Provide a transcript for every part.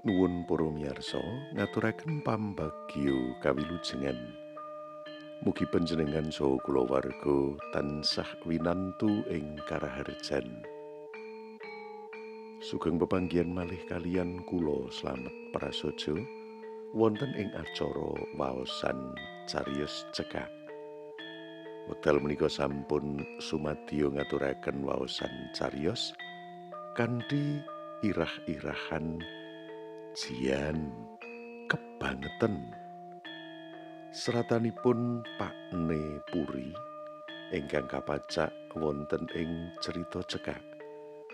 Nuwun para miyarsa ngaturaken pambagyo kawilujengan. Mugi panjenengan saha kulawarga tansah winantu ing karaharjan. Sugeng pepanggihan malih kaliyan kula Slamet Prasaja wonten ing acara waosan cariyos cekak. Wekdal menika sampun sumadyo ngaturaken waosan cariyos kanthi irah-irahan jian kebangeten. Seratanipun Pakne Puri ingkang kapacak wonten ing cerita cekak.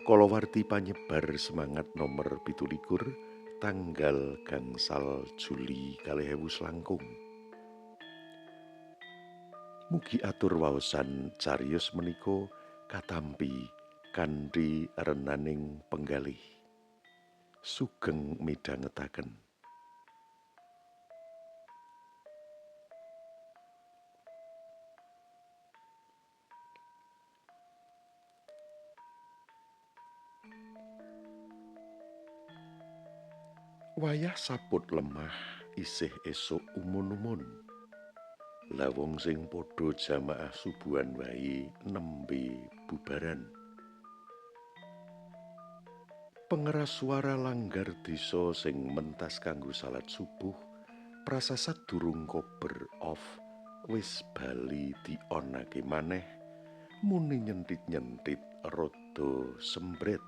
Kalawarti panyebar semangat nomor 27 tanggal 5 Juli 2000 langkung. Mugi atur waosan cariyos menika katampi kanthi renaning penggalih. Sugeng midhangetaken. Wayah saput lemah isih esuk umun-umun. Lah wong sing padha jamaah subuhan wae nembe bubaran. Pengeras suara langgar desa sing mentas kanggo salat subuh prasasat durung kober off wis bali dionake maneh muni nyentit-nyentit rada sembret.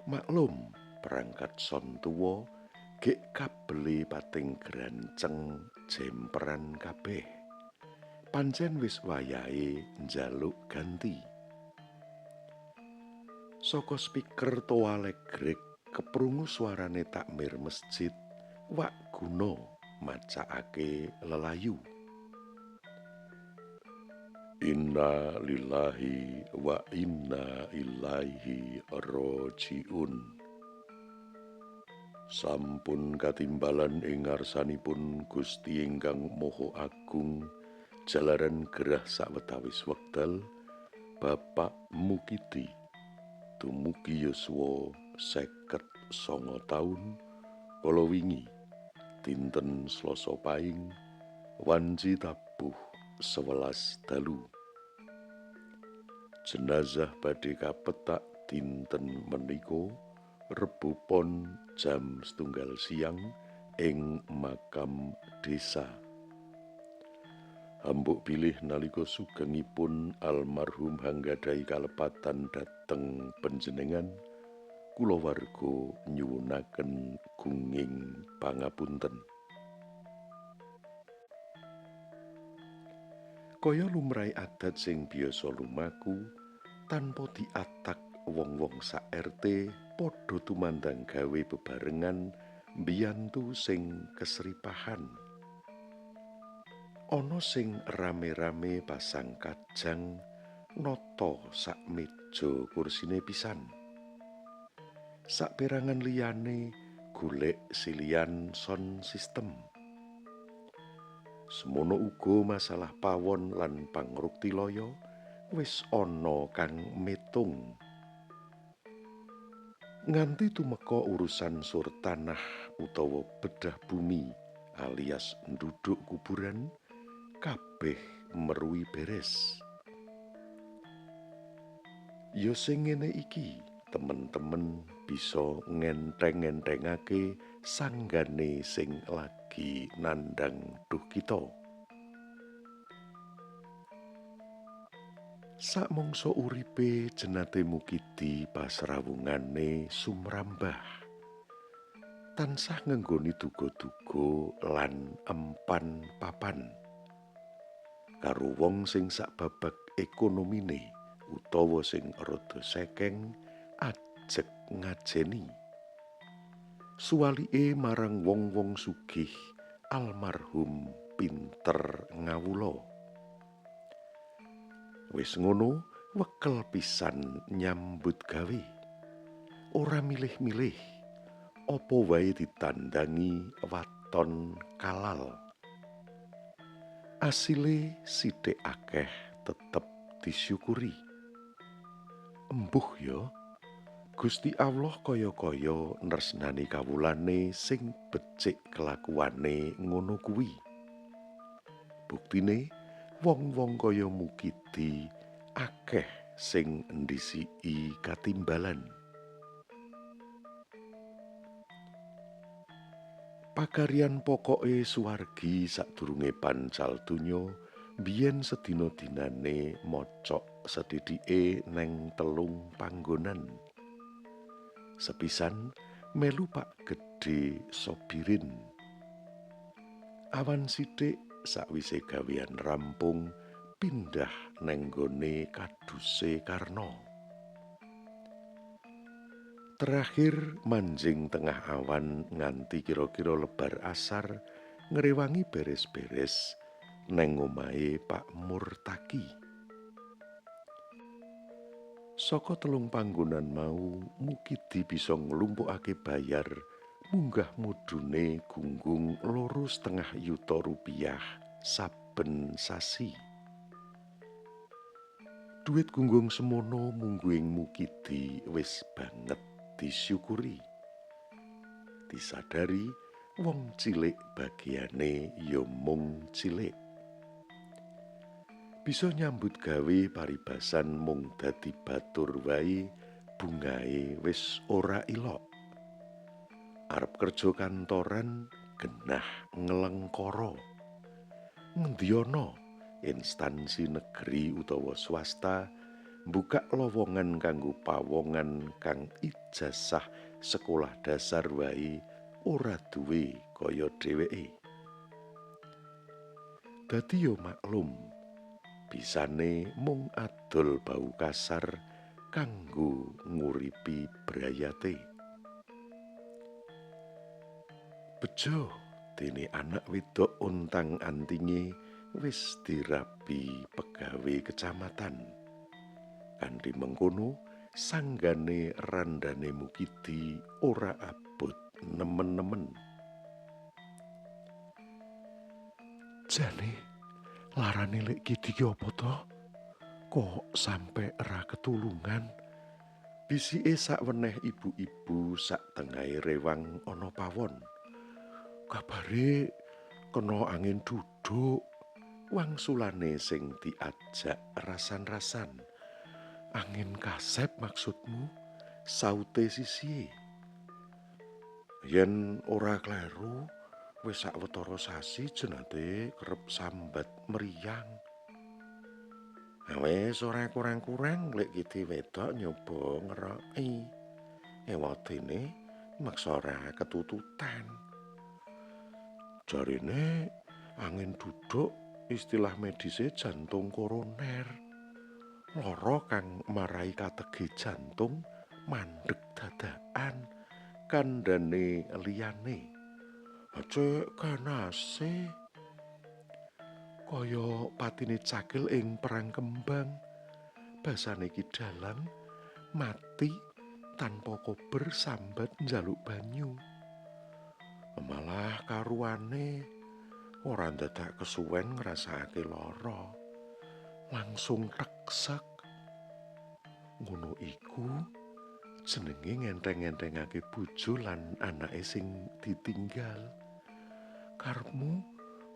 Maklum perangkat son tuwa gek kabele pating granceng jemperan kabeh. Pancen wis wayahe njaluk ganti. Saka speaker toa legrek keprungu suarane takmir masjid Wak Guna macakake lelayu. Inna lillahi wa inna ilaihi rajiun. Sampun katimbalan ing ngarsanipun Gusti ingkang Maha Agung jalaran gerah sawetawis wekdal Bapak Mukidi dumugi yuswa 59 taun kala wingi dinten Selasa Paing wanci tabuh 11 dalu. Jenazah badhe kapetak dinten menika Rebo Pon jam 12 siang ing makam desa. Hambuk bilih nalika sugengipun almarhum hanggadhahi kalepatan dhateng panjenengan, kulawarga nyuwunaken gunging pangapunten. Kaya lumrahe adat sing biasa lumaku tanpa diatak wong-wong sak RT padha tumandang gawe bebarengan mbiyantu sing kesripahan. Ana sing rame-rame pasang kajang nata sak meja kursine pisan. Saperangan liyane golek silian sound system. Semono uga masalah pawon lan pangrukti laya wis ana kang metung. Nganti tumeka urusan sur tanah utawa bedah bumi alias nduduk kuburan, kabeh meruwi beres. Ya sing ngene iki, temen-temen bisa ngenteng-ngentengake sanggane sing lagi nandhang duh kita. Sakmangsa uripe jenate Mukidi pasrawungane sumrambah. Tansah ngenggoni duga-duga lan empan papan. Karo wong sing sak babak ekonomine utawa sing rada sekeng ajeg ngajeni. Suwalike marang wong-wong sugih almarhum pinter ngawula. Wis ngono wekel pisan nyambut gawe. Ora milih-milih, apa wae ditandangi wates katon kalal. Asile sithik akeh tetep disyukuri. Embuh ya, Gusti Allah kaya-kaya nresnani kawulane sing becik kelakuane ngono kuwi. Buktine wong-wong kaya Mukidi akeh sing ndhisiki katimbalan. Pakaryan pokoke Suwargi sadurunge pancal donya biyen sedina dinane mocok sedhidhike neng telung panggonan. Sepisan melu Pak Gedhe Sobirin. Awan sithik sakwise gawean rampung pindah neng nggone kaduse Karno. Terakhir manjing tengah awan nganti kira-kira lebar asar ngrewangi beres-beres neng omahe Pak Murtaki. Saka telung panggonan mau Mukidi bisa nglumpukake bayar munggah mudune gunggung 2,5 yuta rupiah saben sasi. Duit gunggung semono mungguing Mukidi wis banget disyukuri. Disadari wong cilik bagiane ya mung cilik. Bisa nyambut gawe paribasan mung dadi batur wae, bungahe wis ora ilok. Arep kerja kantoran genah nglengkara. Ngendi ana instansi negeri utawa swasta buka lowongan kanggo pawongan kang ijazah sekolah dasar wae ora duwe kaya dheweke. Dadi yo maklum, bisane mung adol bau kasar kanggo nguripi brayate. Bejo dene anak wedok ontang-antinge wis dirabi pegawe kecamatan. Kanthi mengkono sanggane randane Mukidi ora abot nemen-nemen. Jane larane Lek Kidi ki apa to? Kok sampe ra ketulungan? Bisike sakweneh ibu-ibu sak tengahe rewang ana pawon. Kabare kena angin duduk, wangsulane sing diajak rasan-rasan. Angin kasep maksudmu? Saute sisihe. Yen ora kleru, wis sawetara sasi jenate kerep sambat mriyang. Wis ora kurang-kurang Lek Kidi wedok nyoba ngeroki. Ewadene maksa ora ketututan. Jarine angin duduk istilah medise jantung koroner. Lara kang marai kategi jantung mandeg dadakan kandhane liyane. Cek ganase kaya patine cakil ing perang kembang. Basane ki dalang mati tanpa kober sambat njaluk banyu. Malah karuane ora ndadak kesuwen ngrasakake lara. Langsung teksek. Ngono iku jenenge ngenteng-ngentengake bojo lan anake sing ditinggal. Karepmu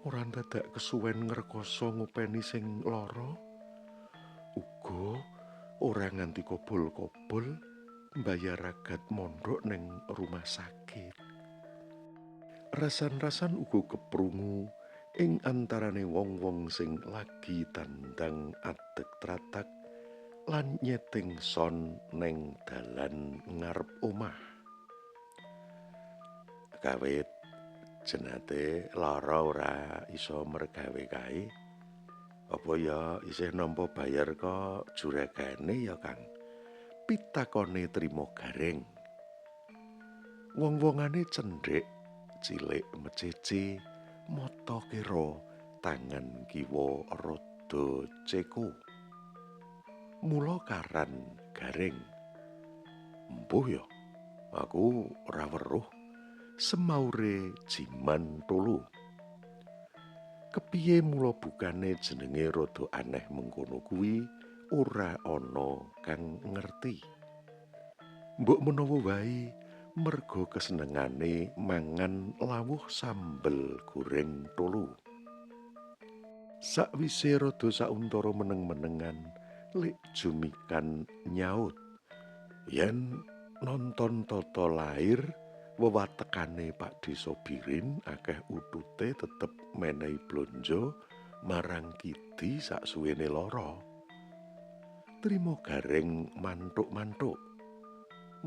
ora ndadak kesuwen ngrekoso ngopeni sing lara. Uga ora nganti kobol-kobol mbayar ragat mondok ning rumah sakit. Rasan-rasan uga keprungu ing antarane wong-wong sing lagi tandang adeg tratak lan nyeting son neng dalan ngarep omah. Kawit jenate lara ora iso mergawe kae. Apa ya isih nampa bayar kok juragane ya, Kang? Pitakone trimo gareng. Wong-wongane cendhek, cilik mecece, mata kira, tangan kiwa rada ceko. Mula karan gareng. Embuh ya, aku ora weruh. Semaure Jiman Tolo. Kepiye mula bukane jenenge rada aneh mengkono kuwi ora ana kang ngerti. Mbok menawa wae merga kesenengane mangan lawuh sambel goreng tolo. Sakwise rada sauntara meneng-menengan, Lek Jumikan nyaut yen nonton tata lair wewatekane Pak Desa Birin akeh utute tetep menehi blonjo marang Kidi saksuwene lara. Trimo Gareng mantuk-mantuk.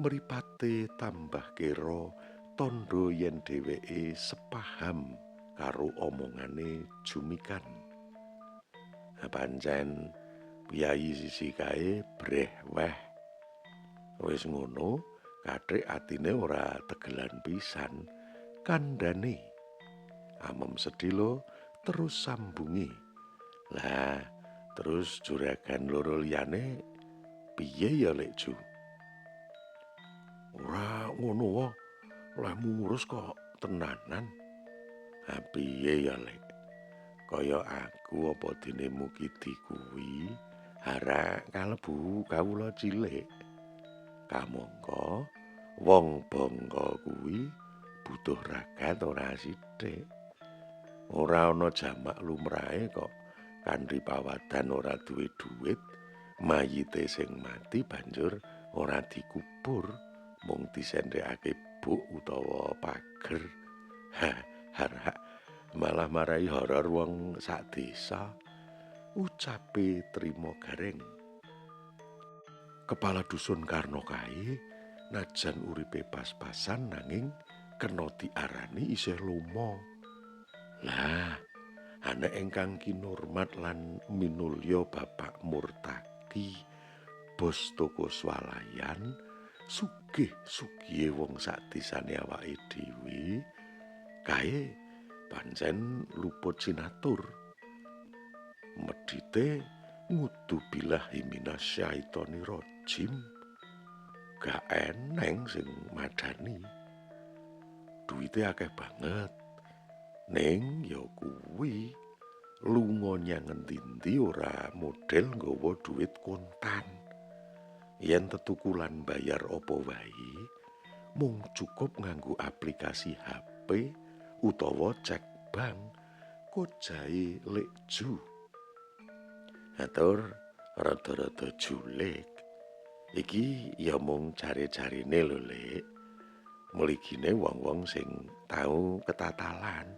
Mripate tambah kera tandha yen dheweke sepaham karo omongane Jumikan. Pancen piyayi sisi kae breh weh. Wis ngono, kathik atine ora tegelan pisan kandhane. Amem sedhela terus sambungi. Lah, terus juragan loro liyane piye ya Lek Ju? Ora ngono wae, lehmu ngurus kok tenanan. Ha piye ya Lek? Kaya aku apa dene Mukidi kuwi harak kalebu kawula cilik. Kamangka wong bangka kuwi butuh ragat ora sithik. Ora ana jamak lumrahe kok kanthi pawadan ora duwe dhuwit, mayite sing mati banjur ora dikubur, mung disendhekake buk utawa pager. Ha, harak malah marai horor wong sak desa, ucape Trimo Gareng. Kepala dusun Karno kae najan uripe pas-pasan nanging kena diarani isih lomo. Lah, ana ingkang kinurmat lan minulya Bapak Murtaki, bos toko swalayan, sugih-sugihe wong sak desane awake dhewe, kae pancen luput sinatur. Medhite ngudu billahi minasyaitonir rajim. Gak eneng sing madani. Duwite akeh banget. Ning ya kuwi lunga nyang ngendi-endi ora model nggawa duit kontan. Yen tetukulan bayar apa wae, mung cukup nganggo aplikasi HP utawa cek bank, kojahe Lek Ju. Atur rada-rada julik. Iki ya mung jare-jarene lho, Lek. Mligine wong-wong sing tau ketatalan.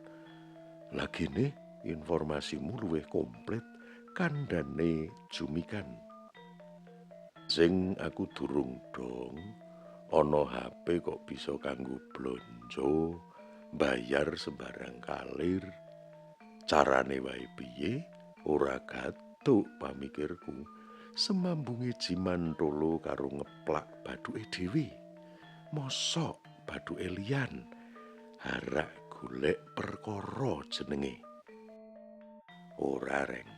Lagine informasimu luwih komplit kandhane Jumikan. Sing aku durung dong, ana HP kok bisa kanggo blonjo, bayar sembarang kalir. Carane wae piye? Ora gatuk pamikirku. Semambunge Jiman Tolo karo ngeplak bathuke dhewe. Mosok bathuke liyan harak golek perkara jenenge. Ora reng,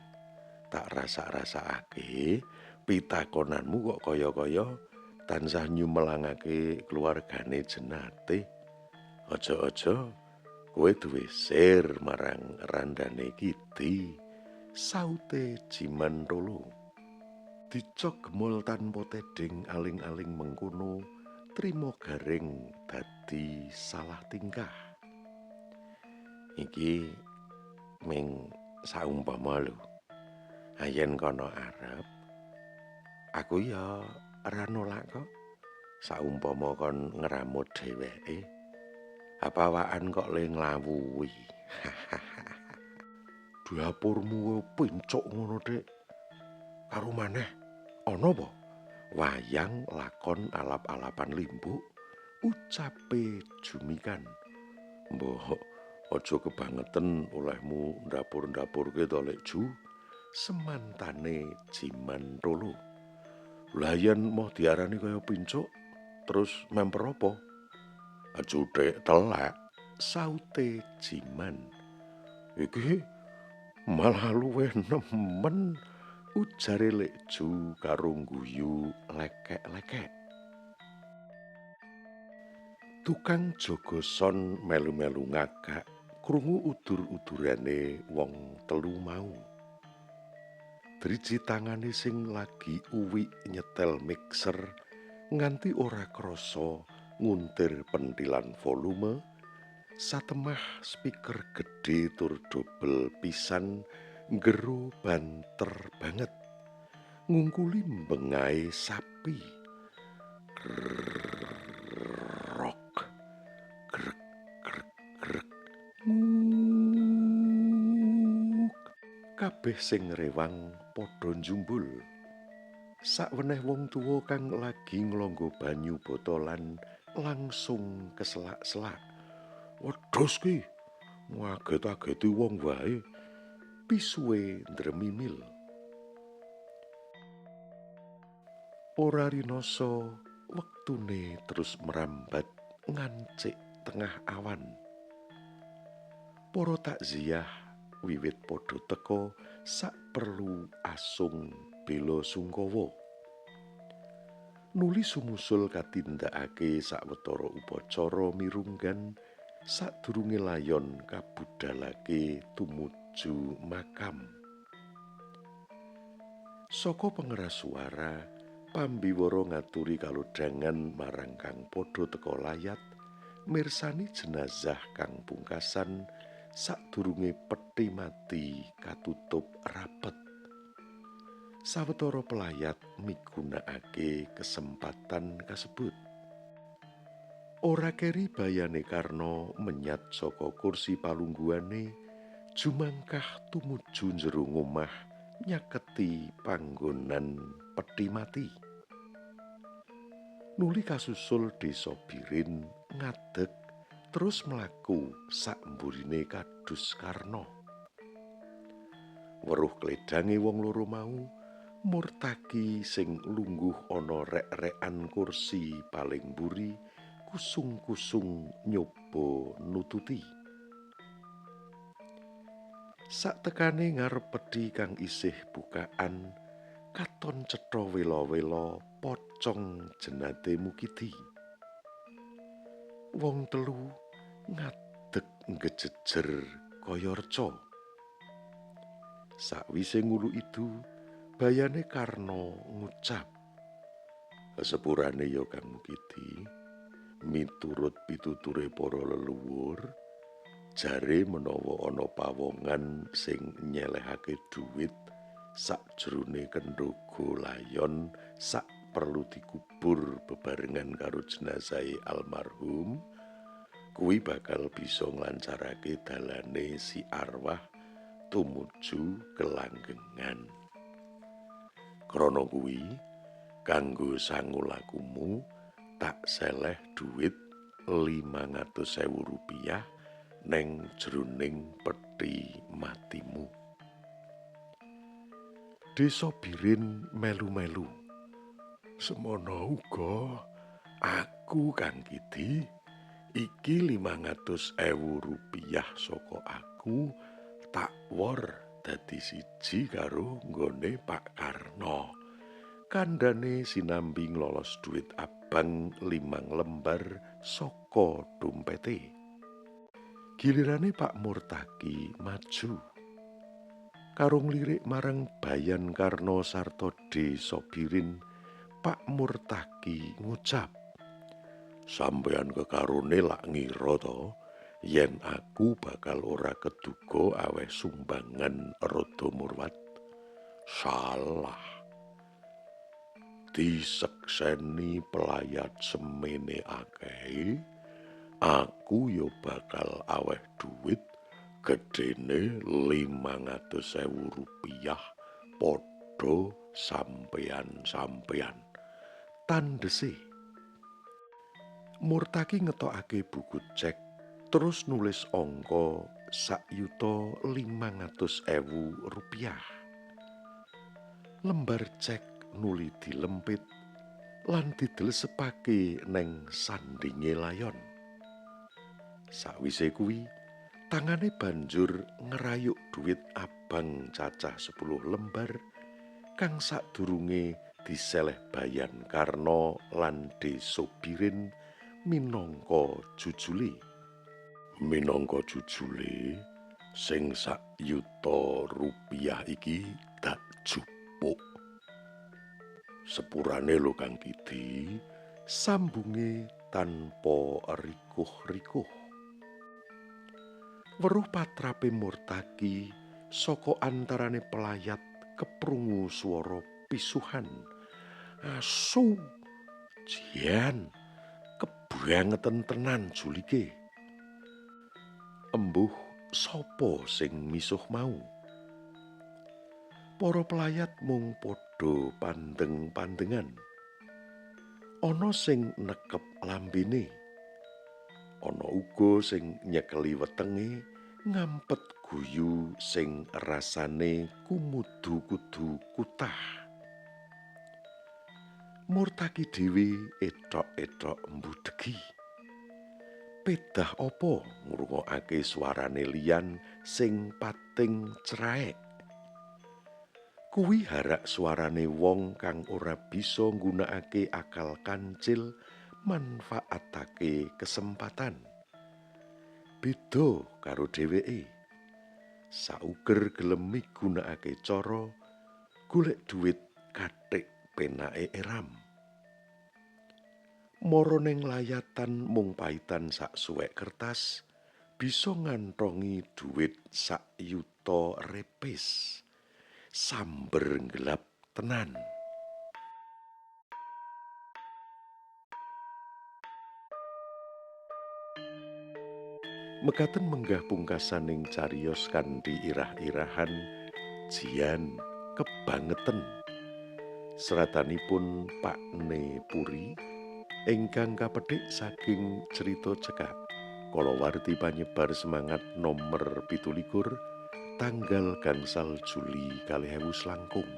tak rasa-rasakake pitakonanmu kok kaya-kaya tansah nyumelangake keluargane Jenate. Aja-aja kowe duwe sir marang randane Kidi, saute Jiman Tolo. Dicok gemul tanpa tedhing aling-aling mengkono, Trimo Gareng dadi salah tingkah. Iki ming saumpama lho. Yen kono arep, aku ya ora nolak kok. Saumpama kon ngramut dheweke, apawakan kok le nglawuhi. Dapurmu pincuk ngono, Dik. Karo maneh ana apa? Wayang lakon alap-alapan limbuk, ucape Jumikan. Mbok aja kebangetan olehmu ndapur-ndapurke to, Lek Ju. Semantane Jiman Tolo. Lah yen moh diarani kaya pincuk, terus memper apa? Cuthik telek, saute Jiman. Iki malah luwih nemen, ujare Lek Ju karo guyu lekek-lekek. Tukang jaga son melu-melu ngagak krungu udur-udurane wong telu mau. Driji tangane sing lagi uwik nyetel mixer nganti ora krasa nguntir pentilan volume, satemah speaker gedhe tur dobel pisan nggeru banter banget ngungkuli mbengae sapi. Grok grek grek grek nguk. Kabeh sing rewang padha njumbul. Sakweneh wong tuwa kang lagi nglonggo banyu botolan langsung keselak-selak. Wedhus ki ngaget-ageti wong wae, pisuwe ndremimil. Ora rinasa wektune terus merambat ngancik tengah awan. Para takziah wiwit padha teka sak perlu asung bela sungkawa. Nuli sumusul katindakake sawetara upacara mirunggan sadurunge layon kabudalake tumuju makam. Saka pengeras suara pambiwara ngaturi kalodhangan marang kang padha teka layat mirsani jenazah kang pungkasan sadurunge peti mati katutup rapet. Sawetara pelayat migunakake kesempatan kasebut. Ora keri bayane Karno menyat saka kursi palungguhane jumangkah tumuju njero ngomah nyaketi panggonan peti mati. Nuli kasusul Desa Birin ngadeg terus mlaku sak mburine kadus Karno. Weruh kledhange wong loro mau, Murtaki sing lungguh ana rek-rekan kursi paling mburi kusung-kusung nyoba nututi. Saktekane ngarep pedhi kang isih bukaan, katon cetha wela-wela pocong jenate Mukidi. Wong telu ngadeg ngejejer kaya reca. Sakwise ngulu idu, bayane Karno ngucap, "Sepurane ya Kang Mukidi, miturut pituture para leluhur, jare menawa ana pawongan sing nyelehake duit sakjroning kendhoga layon sak perlu dikubur bebarengan karo jenazahe almarhum, kuwi bakal bisa nglancarake dalane si arwah tumuju kelanggengan. Krana kuwi, kanggo sangu lakumu tak seleh duit 500.000 rupiah neng jroning peti matimu." Desa Birin melu-melu. "Semono uga aku Kang Kidi, iki 500.000 rupiah saka aku tak wor dadi siji karo nggone Pak Karno." Kandhane sinambi nglolos duit abang 5 lembar saka dompete. Gilirane Pak Murtaki maju. Karo nglirik marang Bayan Karno sarta Desa Birin, Pak Murtaki ngucap, "Sampeyan kekarone lak ngira to yen aku bakal ora keduga aweh sumbangan rada murwat? Salah. Disekseni pelayat semene akehe, aku yo bakal aweh duit gedene 500.000 rupiah padha sampeyan-sampeyan." Tandese Murtaki ngetokake buku cek terus nulis angka 1.500.000 rupiah. Lembar cek nuli dilempit lan didelesepake neng sandinge layon. Sakwise kuwi, tangane banjur ngerayuk duit abang cacah 10 lembar kang sadurunge diseleh Bayan Karno lan Desa Birin minangka jujule. Minangka jujule sing sak yuta rupiah iki tak jupuk. Sepurane lho Kang Kidi, sambunge tanpa rikuh-rikuh. Weruh patrape Murtaki saka antarane pelayat keprungu swara pisuhan. Asu, jian, kebangeten tenan julike. Embuh sapa sing misuh mau? Para pelayat mung padha pandeng-pandengan. Ana sing nekep lambene, ana uga sing nyekeli wetenge ngampet guyu sing rasane kumudu-kudu kutah. Murtaki dhewe ethok-ethok mbudhegi. Pedah apa ngrungokake swarane liyan sing pating craek. Kuwi harak swarane wong kang ora bisa nggunakake akal kancil manfaatake kesempatan. Beda karo dheweke. Sauger gelem migunakake cara golek dhuwit kathik penake eram. Mara ning layatan mung paitan sak suwek kertas bisa ngantongi dhuwit sak yuta repes. Samber nggelap tenan. Mekaten menggah pungkasaning cariyos kanthi irah-irahan jian kebangeten. Seratanipun Pakne Puri ingkang kapethik saking crita cekak kalawarti panyebar semangat nomer 27 tanggal 5 Juli 2000 langkung.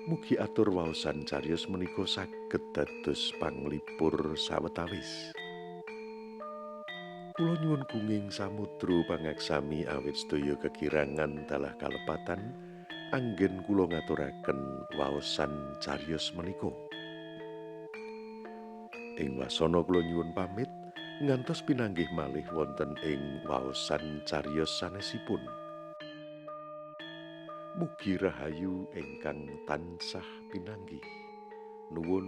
Mugi atur waosan cariyos menika saged dados panglipur sawetawis. Kula nyuwun gunging samudra pangaksami awit sedaya kekirangan dalah kalepatan anggen kula ngaturaken waosan cariyos menika. Ing wasana kula nyuwun pamit ngantos pinanggih malih wonten ing waosan cariyos sanesipun. Mugi rahayu ingkang tansah pinanggih. Nuwun,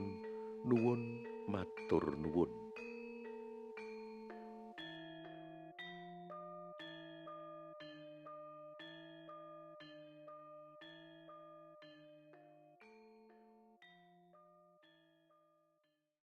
nuwun, matur nuwun.